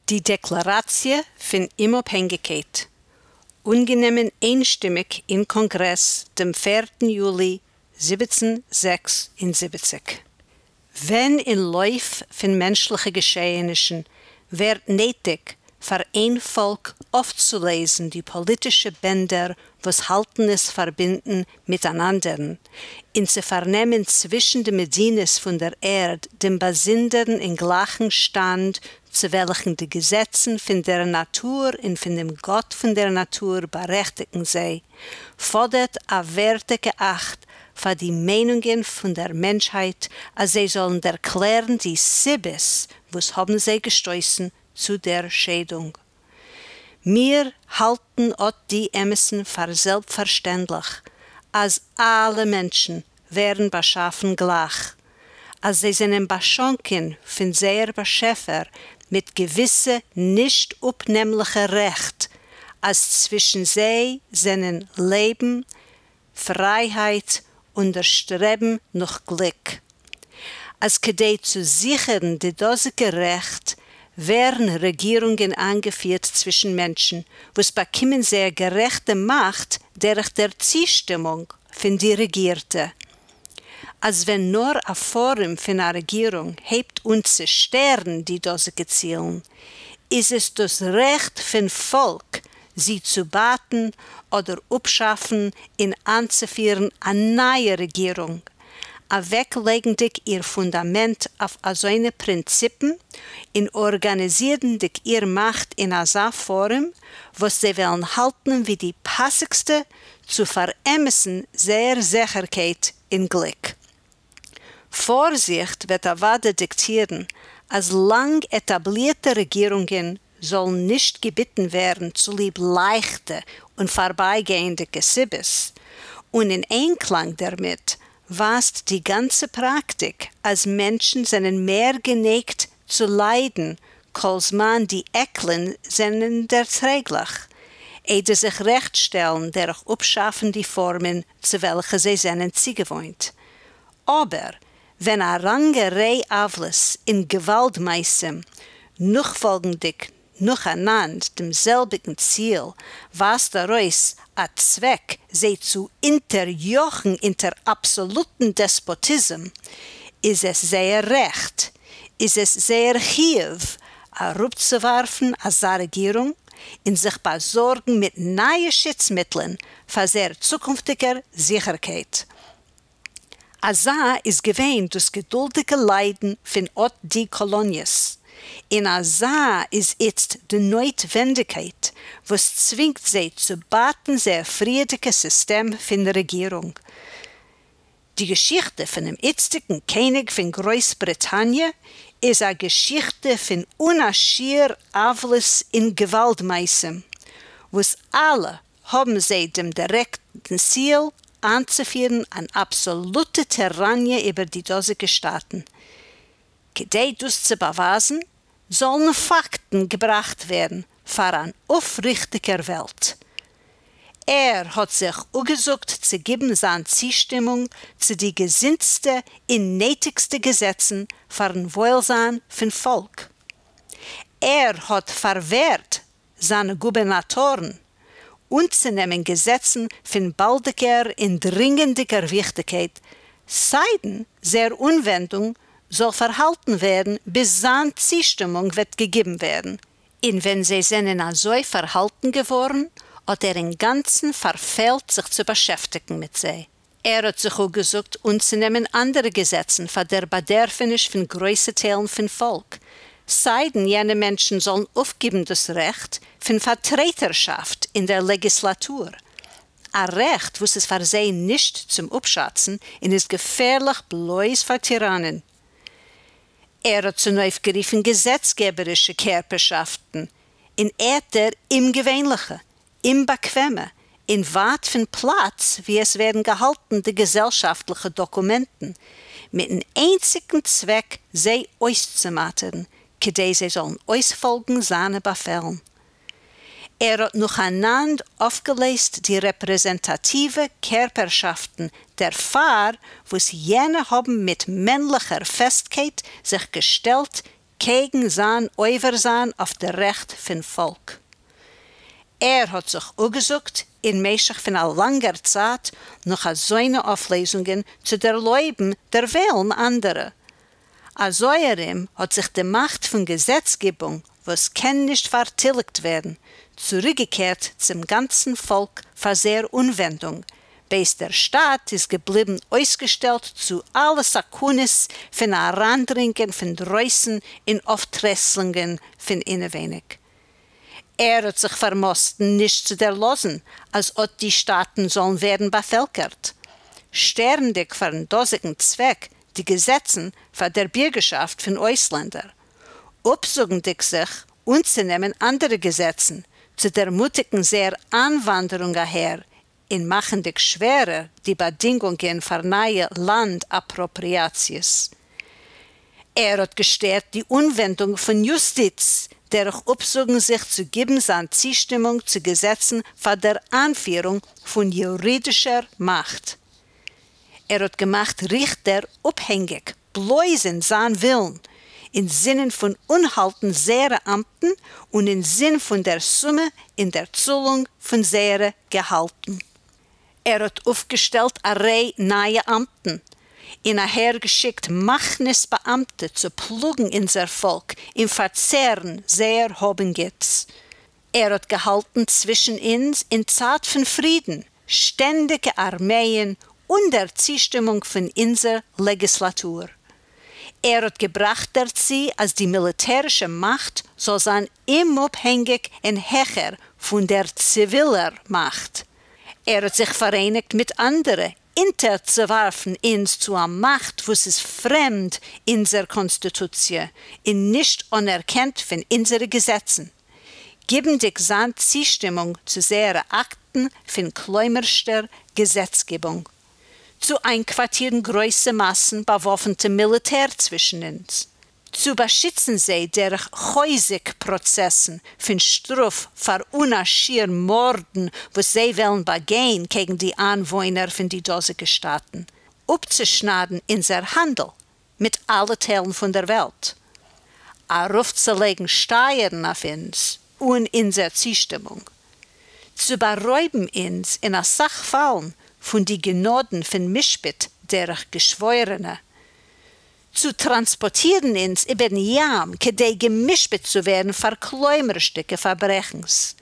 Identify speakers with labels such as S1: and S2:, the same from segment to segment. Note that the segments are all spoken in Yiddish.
S1: די דעקלאראציע פון אומאפהענגיקייט, אנגענומען איינשטימיק אין קאנגרעס דעם פערטן יולי 1776. ווען אין לויף פון מענטשליכע געשעענישן ווערט נעטיק פאר איין פאלק אויפצולעזן די פאליטישע בענדער וואס האלטן עס פארבינדן מיט אן אנדערן, און צו פארנעמען צווישן די מדינות פון דער ערד דעם באזונדערן און גלייכן שטאנד צו וועלכן די געזעצן פון דער נאטור און פון דעם גאט פון דער נאטור בארעכטיגן זיי, פאדערט א ווערדיגע אכט פאר די מיינונגען פון דער מענטשהייט אז זיי זאלן דערקלערן די סיבות וואס האבן זיי געשטויסן צו דער שיידונג. מיר האלטן אט די אמת'ן פאר זעלבפארשטענדליך, אז אלע מענטשן ווערן באשאפן גלייך, אז זיי זענען באשאנקען פון זייער באשעפער מיט געוויסע נישט אפנעמליכע רעכט, אז צווישן זיי זענען לעבן, פרייהייט און דער שטרעבן נאך גליק. אז כדי צו זיכערן די דאזיגע רעכט, ווערן רעגירונגען איינגעפירט צווישן מענטשן, וואס באקומען זייער גערעכטע מאכט דורך דער צושטימונג פון די רעגירטע. אז ווען נאר א פארעם פון א רעגירונג הייבט אן צו שטערן די דאזיגע צילן, איז עס דאס רעכט פון פאלק זי צו בייטן אדער אפשאפן און איינצופירן א נייע רעגירונג, אוועקלייגנדיג איר פונדאמענט אויף אזוינע פרינציפן און ארגאניזירנדיג איר מאכט אין אזא פארעם וואס זיי וועלן האלטן ווי די פאסיגסטע צו פאר'אמת'ן זייער זיכערקייט און גליק. פארזיכט וועט אוודאי דיקטירן אז לאנג עטאבלירטע רעגירונגען זאלן נישט געביטן ווערן צוליב לייכטע און פארבייגייענדיגע סיבות, און אין איינקלאנג דערמיט ווייזט די גאנצע פראקטיק אז מענטשן זענען מער גענייגט צו ליידן כל זמן די עקלען זענען דערטרעגליך, איידער זיך רעכטשטעלן דורך אפשאפן די פארמען צו וועלכע זיי זענען צוגעוואוינט. אבער ווען א לאנגע ריי עוולות און געוואלד-מעשים, נאכפאלגנדיג נאכאנאנד דעם זעלביגן ציל, ווייזט ארויס א צוועק זיי צו אונטעריאכן אונטער אבסאלוטן דעספאטיזם, איז עס זייער רעכט, איז עס זייער חיוב אראפצואווארפן אזא רעגירונג און זיך באזארגן מיט נייע שיץ-מיטלען פאר זייער צוקונפטיגער זיכערקייט. אזא איז געווען דאס געדולדיגע ליידן פון אט די קאלאניעס, און אזא איז איצט די נויטווענדיגקייט וואס צווינגט זיי צו בייטן זייער פריערדיגע סיסטעם פון רעגירונג. די געשיכטע פונעם איצטיגן קעניג פון גרויס-בריטאניע איז א געשיכטע פון אן א שיעור עוולות און געוואלד-מעשים, וואס אלע האבן זיי דעם דירעקטן ציל איינצופירן אן אבסאלוטע טיראניע איבער די דאזיגע שטאטן. כדי דאס צו באווייזן, זאלן פאקטן געבראכט ווערן פאר אן אויפריכטיגער וועלט. ער האט זיך אפגעזאגט צו גיבן זיין צושטימונג צו די געזונטסטע און נעטיגסטע געזעצן פאר'ן וואוילזיין פון פאלק. ער האט פארווערט זיינע גובערנאטארן אנצונעמען געזעצן פון באלדיגער און דרינגענדיגער וויכטיגקייט, סיידן זייער אנווענדונג זאל פארהאלטן ווערן ביז זיין צושטימונג וועט געגיבן ווערן, און ווען זיי זענען אזוי פארהאלטן געווארן, האט ער אינגאנצן פארפעלט זיך צו באשעפטיגן מיט זיי. ער האט זיך אפגעזאגט אנצונעמען אנדערע געזעצן פאר דער באדערפעניש פון גרויסע טיילן פון פאלק, סיידן יענע מענטשן זאלן אויפגיבן דאס רעכט פון פארטרעטערשאפט אין דער לעגיסלאטור, א רעכט וואס איז פאר זיי נישט צום אפשאצן און איז געפערליך בלויז פאר טיראנען. ער האט צונויפגערופן געזעצגעבערישע קערפערשאפטן אין ערטער אומגעווענליכע, אומבאקוועמע, און ווייט פון פלאץ וואו עס ווערן געהאלטן די געזעלשאפטליכע דאקומענטן, מיטן איינציגן צוועק זיי אויסצומאטערן, כדי זיי זאלן אויספאלגן זיינע באפעלן. ער האט נאכאנאנד אויפגעלעזט די רעפרעזענטאטיווע קערפערשאפטן דערפאר וואס יענע האבן מיט מענליכער פעסטקייט זיך געשטעלט קעגן זײַן עובר זײַן אויף די רעכט פֿון פֿאָלק. ער האָט זיך אָפּגעזאָגט אין משך פֿון אַ לאַנגער צײַט נאָך אַזוינע אויפֿלעזונגען צו דערלויבן דערוויילן אַנדערע. אַזוי אַרום האָט זיך די מאַכט פֿון געזעצגעבונג, וואָס קען נישט פֿאַרטיליקט ווערן, צוריקגעקערט צום גאַנצן פֿאָלק פֿאַר זייער אָנווענדונג, בעת דער שטאַט איז געבליבן אויסגעשטעלט צו אַלע סכּנות פֿון אַרײַנדרינגען פֿון דרויסן און אויפֿטרייסלונגען פֿון אינעווייניק. ער האָט זיך פֿאַרמאָסטן נישט צו דערלאָזן, אַז אָט די שטאַטן זאָלן ווערן באַפֿעלקערט, שטערנדיק פֿאַרן דאָזיקן צוועק די געזעצן פֿאַר דער בירגערשאַפֿט פֿון אויסלענדער, אָפּזאָגנדיק זיך אָנצונעמען אַנדערע געזעצן צו דערמוטיקן זייער אײַנוואַנדערונג אַהער און מאַכנדיק שווערער די באַדינגונגען פֿאַר נײַע לאַנד-אַפּראָפּריאַציעס. ער האָט געשטערט די אָנווענדונג פֿון יוסטיץ דורך אָפּזאָגן זיך צו גיבן זײַן צושטימונג צו געזעצן פֿאַר דער אײַנפֿירונג פֿון יורידישער מאַכט. ער האָט געמאַכט ריכטער אָפּהענגיק בלויז אין זײַן ווילן, אין זינען פֿון אָנהאַלטן זייערע אַמטן און אין זין פֿון דער סומע אין דער צאָלונג פֿון זייערע געהאַלטן. ער האָט אויפֿגעשטעלט אַ ריי נײַע אַמטן און אַהערגעשיקט מחנות באַאַמטע צו פּלאָגן אונדזער פֿאָלק און פֿאַרצערן זייער האָב-און-גוטס. ער האָט געהאַלטן צווישן אונדז אין צײַט פֿון פֿרידן שטענדיקע אַרמייען אָן דער צושטימונג פֿון אונדזער לעגיסלאַטור. ער האָט געבראַכט דערצו, אַז די מיליטערישע מאַכט זאָל זײַן אומאָפּהענגיק און העכער פֿון דער ציווילער מאַכט. ער האָט זיך פֿאַראייניקט מיט אַנדערע אונטערצוּוואַרפֿן אונדז צו אַ מאַכט וואָס איז פֿרעמד אונדזער קאָנסטיטוציע און נישט אָנערקענט פֿון אונדזערע געזעצן, גיבנדיק זײַן צושטימונג צו זייערע אַקטן פֿון כּלומרשטער געזעצגעבונג. צו איינקווארטירן גרויסע מאסן באוואפנטע מיליטער צווישן אונז, צו באשיצן זיי דורך חוזק פראצעסן פון שטראף פאר אן א שיעור מארדן וואס זיי וועלן באגיין קעגן די איינוואוינער פון די דאזיגע שטאטן, אפצושניידן אונזער האנדל מיט אלע טיילן פון דער וועלט, ארויפצולייגן שטייערן אויף אונז אן אונזער צושטימונג. צו בארויבן אונז אין א סך פאלן פון די גענאדן פון משפט דורך געשוואוירענע, צו טראנספארטירן אונז איבערן ים כדי גע'משפט צו ווערן פאר כלומר'שטיגע פארברעכנס,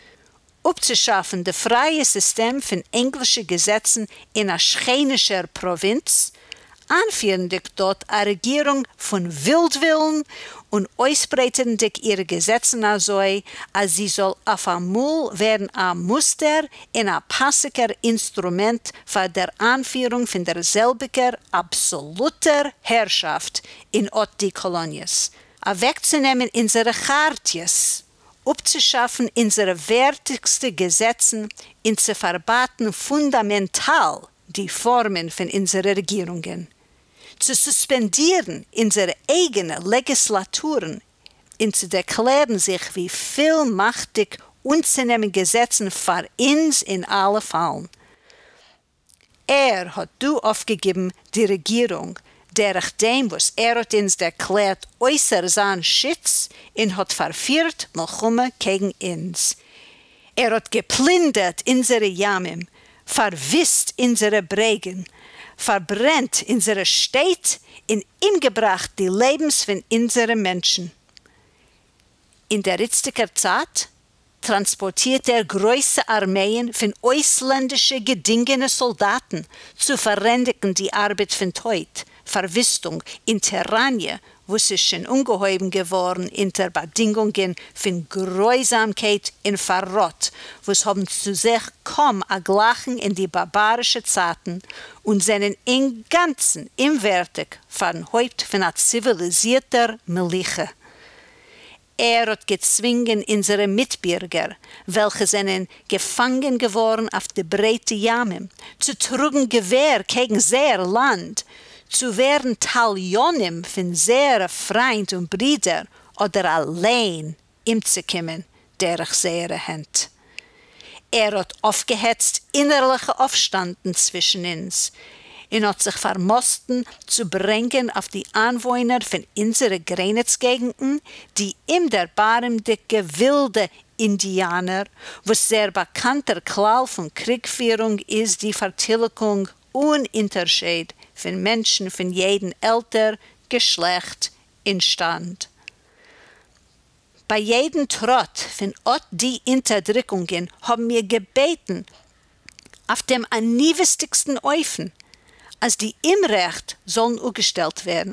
S1: אפצושאפן די פרייע סיסטעם פון ענגלישע געזעצן אין א שכנישער פראווינץ, איינפירנדיג דארט א רעגירונג פון ווילדווילן און אויסברייטערנדיג אירע געזעצן אזוי אז זי זאל אויפאמאל ווערן א מוסטער און א פאסיגער אינסטרומענט פאר דער איינפירונג פון דער זעלביגער אבסאלוטער הערשאפט אין אט די קאלאניעס, אוועקצונעמען אונזערע כארטיעס, אפצושאפן אונזערע ווערטיגסטע געזעצן און צו פארבאטן פונדאמענטאל די פארמען פון אונזערע רעגירונגען, צו סוספענדירן אונזערע אייגענע לעגיסלאטורן און צו דערקלערן זיך ווי פולמאכטיג אנצונעמען געזעצן פאר אונז אין אלע פאלן. ער האט דא אויפגעגיבן די רעגירונג דורך דעם וואס ער האט אונז דערקלערט אויסער זיין שוץ און האט פארפירט מלחמה קעגן אונז. ער האט געפלינדערט אונזערע ימים, פארוויסט אונזערע ברעגן, פארברענט אונזערע שטעט און אומגעבראכט די לעבנס פון אונזערע מענטשן. אין דער איצטיקער צייט טראנספארטירט ער גרויסע ארמייען פון אויסלענדישע געדינגענע סאלדאטן צו פארענדיגן די ארבעט פון טויט, פארוויסטונג און טיראניע וואס איז שוין אנגעהויבן געווארן אונטער באדינגונגען פון גרויזאמקייט און פארראט וואס האבן צו זיך קוים א גלייכן אין די בארבארישע צייטן און זענען אינגאנצן אומווערטיג פארן הויפט פון א ציוויליזירטער מלוכה. ער האט געצווינגען אונזערע מיטבירגער, וועלכע זענען געפאנגען געווארן אויף די ברייטע ימים, צו טראגן געווער קעגן זייער לאנד, צו ווערן תליונים פון זייערע פריינט און ברידער, אדער אליין אומצוקומען דורך זייערע הענט. ער האט אויפגעהעצט אינערליכע אויפשטאנדן צווישן אונז, און האט זיך פארמאסטן צו ברענגען אויף די איינוואוינער פון אונזערע גרעניץ-געגנטן די אומדערבארעמדיגע ווילדע אינדיאנער, וואס זייער באקאנטער כלל פון קריגפירונג איז די פארטיליגונג אן אונטערשייד פון מענטשן פון יעדן עלטער, געשלעכט און שטאנד. ביי יעדן טראט פון אט די אונטערדריקונגען האבן מיר געבעטן אויף דעם עניוות'דיגסטן אופן אז די אומרעכט זאלן אפגעשטעלט ווערן.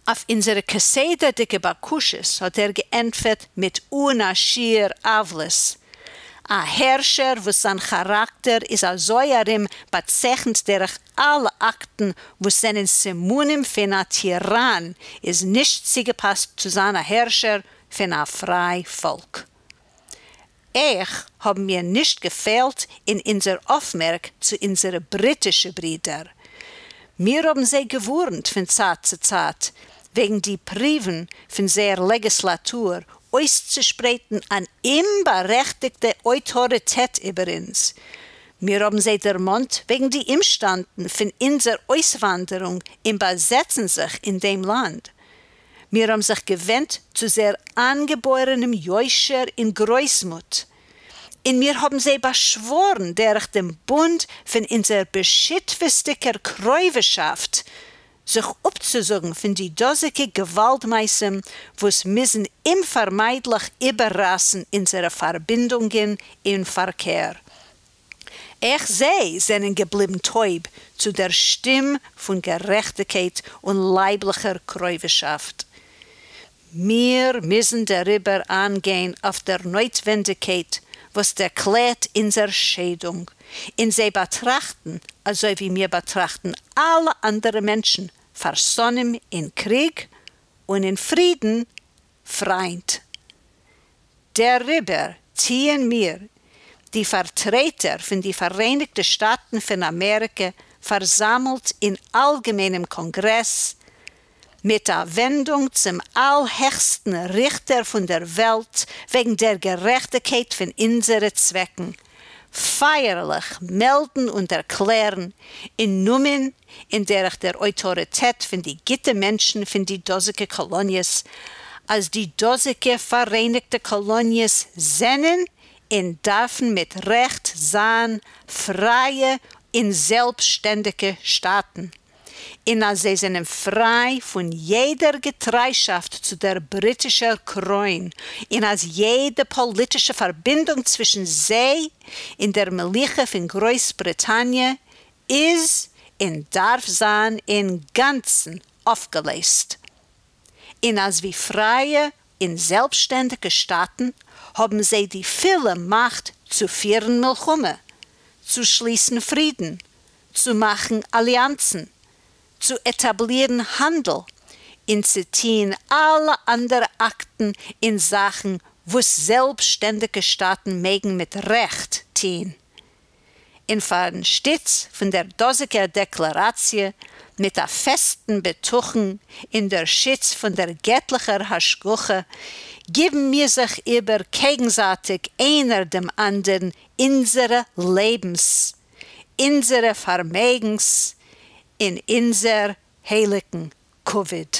S1: אויף אונזערע כסדר'דיגע בקשות האט ער געענטפערט מיט אן א שיעור עוולות. א הערשער וואס זיין כאראקטער איז אזוי ארום באצייכנט דורך אלע אקטן וואס זענען סימנים פון א טיראן איז נישט צוגעפאסט צו זיין א הערשער פון א פריי פאלק. אויך האבן מיר נישט געפעלט אין אונזער אויפמערק צו אונזערע בריטישע ברידער. מיר האבן זיי געווארנט פון צייט צו צייט וועגן די פריוון פון זייער לעגיסלאטור אויסצושפרייטן אן אומבארעכטיגטע אויטאריטעט איבער אונז. מיר האבן זיי דערמאנט וועגן די אומשטאנדן פון אונזער אויסוואנדערונג און באזעצן זיך אין דעם לאנד. מיר האבן זיך געווענדט צו זייער איינגעבוירענעם יושר און גרויסמוט, און מיר האבן זיי באשווארן דורך דעם בונד פון אונזער בשותפות'דיגער קרובה'שאפט, זיך אפצוזאגן פון די דאזיגע געוואלד-מעשים וואס מוזן אומפארמיידליך איבעררייסן אונזערע פארבינדונגען און פארקער. אויך זיי זענען געבליבן טויב צו דער שטים פון גערעכטיקייט און לייבליכער קרובה'שאפט. מיר מוזן דעריבער איינגיין אויף דער נויטווענדיקייט וואס דערקלערט אונזער שיידונג, און זיי באטראכטן, אזוי ווי מיר באטראכטן אלע אנדערע מענטשן, פאר שונאים אין קריג, און אין פרידן, פריינט. דעריבער טוען מיר, די פארטרעטער פון די פאראייניגטע שטאטן פון אמעריקע פארזאמלט אין אלגעמיינעם קאנגרעס, מיט א ווענדונג צום אלהעכסטן ריכטער פון דער וועלט וועגן דער גערעכטיקייט פון אונזערע צוועקן, פייערליך מעלדן און דערקלערן, אין נאמען און דורך דער אויטאריטעט פון די גוטע מענטשן פון די דאזיגע קאלאניעס, אז די דאזיגע פאראייניגטע קאלאניעס זענען און דארפן מיט רעכט זיין פרייע און זעלבסטשטענדיגע שטאטן, און אז זיי זענען פריי פון יעדער געטריישאפט צו דער בריטישער קרוין, און אז יעדע פאליטישע פארבינדונג צווישן זיי און דער מלוכה פון גרויס-בריטאניע איז און דארף זיין אינגאנצן אויפגעלעזט, און אז ווי פרייע און זעלבסטשטענדיגע שטאטן האבן זיי די פולע מאכט צו פירן מלחמה, צו שליסן פרידן, צו מאכן אליאנצן, צו עטאבלירן האנדל, און צו טוהן אלע אנדערע אקטן און זאכן וואס זעלבסטשטענדיגע שטאטן מעגן מיט רעכט טוהן. און פארן שטיץ פון דער דאזיגער דעקלאראציע, מיט א פעסטן בטחון אין דער שוץ פון דער געטליכער השגחה, גיבן מיר זיך איבער קעגנזייטיג איינער דעם אנדערן אונזערע לעבנס, אונזערע פארמעגנס און אונזער הייליגן כבוד.